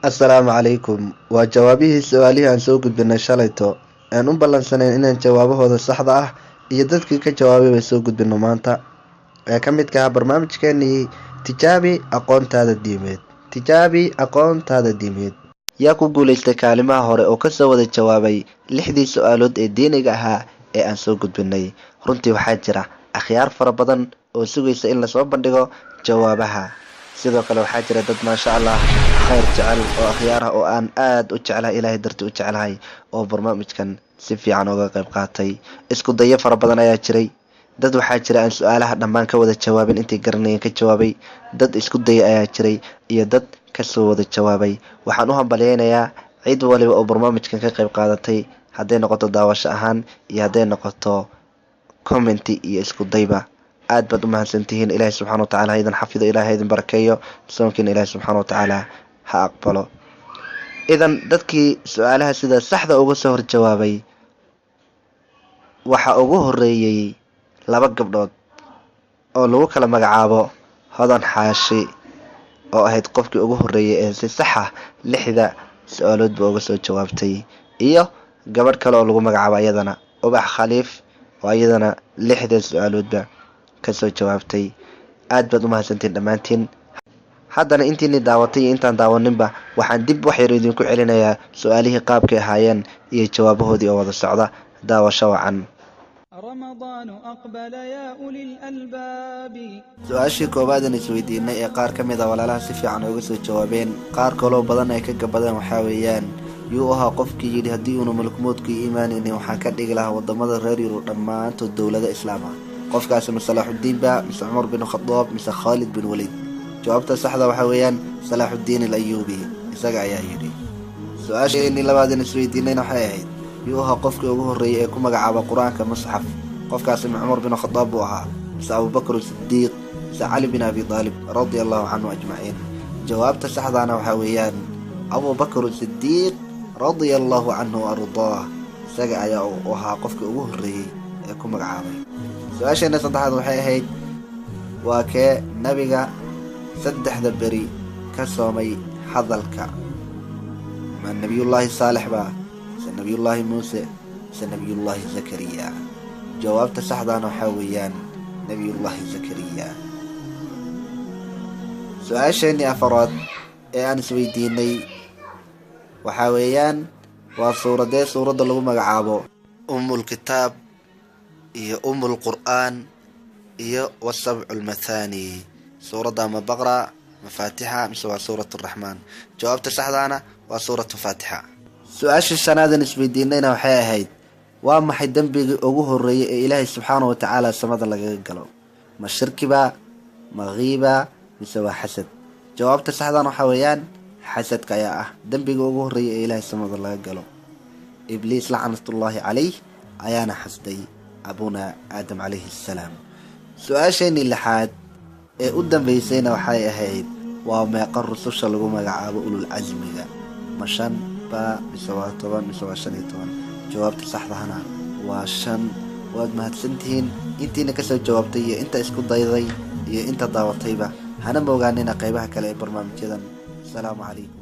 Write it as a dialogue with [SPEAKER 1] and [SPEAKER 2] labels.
[SPEAKER 1] Assalaamu calaykum. Waa jawaabihii su-aalihii aan soo gudbinay shalayto, aan u ballansanayn inaan jawaabahooda saxda ah iyo dadkii ka jawaabay bay soo gudbino maanta, ee ka midka ah barnaamijkeenii Tijaabi Aqoontaada Diimeed. Tijaabi Aqoontaada Diimeed. Yaa ku guuleystay kaalimaha hore oo kasoo wada jawaabay lixdii su-aalood ee diiniga ahaa ee aan soo gudbinay? Runtii waxaa jira akhyaar fara badan oo sugaysa in lasoo bandhigo jawaabaha. Sidoo kale waxaa jira dad, maasha Allah, khayr jecel oo akhyaar ah oo aan aada u jeclahay, Ilaahay darti u jeclahay, oo barnaamijkan si fiican uga qayb qaatay. Isku dayo fara badan ayaa jiray. Dad waxaa jira aan su-aalaha dhammaan ka wada jawaabin, intay garanayeen ka jawaabay. Dad isku daya ayaa jiray iyo dad kasoo wada jawaabay. Waxaan u hambalyeynayaa cid waliba oo barnaamijkan ka qayb qaadatay, hadday noqoto daawasho ahaan iyo hadday noqoto comment iyo isku dayba. Aad baad u mahadsantihiin. Ilaahay subxana watacala ha idin xafido, Ilahay ha idin barakeeyo, soonkiina Ilaahay subxaana watacaala ha aqbalo. Idan dadkii su-aalaha sida saxda uga soo horjawaabay waxaa ugu horeeyey laba gabdhood oo lagu kala magacaabo Hodan Xaashi, oo ahayd qofkii ugu horeeyay ee si saxa lixda su-aaloodba uga soo jawaabtay, iyo gabadh kale oo lagu magacaabo iyadana Ubax Khaliif, oo iyadana lixda su-aaloodba kasoo jawaabtay. Aad baad u mahadsantiin dhammaantiin. Haddana intiini daawatay iyo intaan daawaninba, waxaan dib wax yar idinku celinayaa su-aalihii qaabkay ahaayeen iyo jawaabahoodii oo wada socda. Daawasho wacan.
[SPEAKER 2] رمضان أقبل يا أولي الألباب.
[SPEAKER 1] Su-aashii koowaad aan isweydiinay ee qaar ka mid a walaalaha si fiican uga soo jawaabeen, qaar kaloo badan ay ka gabadeen, waxaa weeyaan: yuu ahaa qofkii yidhi, "Haddii uunu malakmoodku iimaanaynin, waxaan ka dhigi lahaa wadamada reer Yurub dhammaantood dowlado Islaam ah"? Qofkaasi ma Salaaxuddiin ba, mise Cumar bin Khadaab, mise Khaalid bin Waliid? Jawaabta saxda waxaa weeyaan Salaaxuddiin al Ayuubi, isaga ayaa yidhi. Su-aasheenii labaad aan isweydiinayna waxay ahayd: yuu ahaa qofkii ugu horreeyey ee ku magacaaba Qur-aanka musxaf? Qofkaasi ma Cumar bin Khadaab buu ahaa, mise Abubakr Sidiiq, mise Cali bin Abi Aalib radia Allahu canhu ajmaciin? Jawaabta saxdaana waxaa weeyaan Abubakr Sidiiq radia Allahu canhu ardaah, isaga ayaa u ahaa qofkii ugu horreeyey ee ku magacaabay. Su-aasheena saddexaad waxay ahayd: waa kee nabiga saddexda beri ka soomay hadalka? Ma Nabiyullaahi Saalex baa, mise Nabiyullaahi Muuse, mise Nabiyullaahi Zakariya? Jawaabta saxdaana waxaa weeyaan Nabiyullaahi Zakariya. Su-aasheenii afaraad ee aan isweydiinay waxaa weeyaan: waa suuradee suuradda lagu magacaabo Umulkitaab iyo Umulqur'aan iyo Wasabcu Lmathaani? Suuradda ma Baqra, ma Faatixa, mise waa Suurat Araxmaan? Jawaabta saxdaana waa Suuratu Faatixa. Su-aashii shanaadan isweydiinayna waxay ahayd: waa maxay dembigii ugu horreeyay ee Ilaahay subxaana wa tacaala samada lagaga galo? Ma shirkiba, ma kiiba, mise waa xasad? Jawaabta saxdan waxaa weeyaan xasadka ayaa ah dembigii ugu horreeyay ee Ilaahay samada laga galo. Ibliis lacnatullaahi calayh ayaana xasday abuna Aadam calayhi assalaam. Su-aasheenii lixaad ee u dambeysayna waxay ahayd: waa meeqa rususha lagu magacaabo ulul casmiga? Ma shan ba, mise waa 10, mise waa 15? Jawaabta saxdahana waa shan. Waad mahadsantihiin intiina kasoo jawaabtay iyo inta isku dayday iyo inta daawatayba. Hana moogaanina qaybaha kale ee barnaamijyadan. Asalaamu calaykum.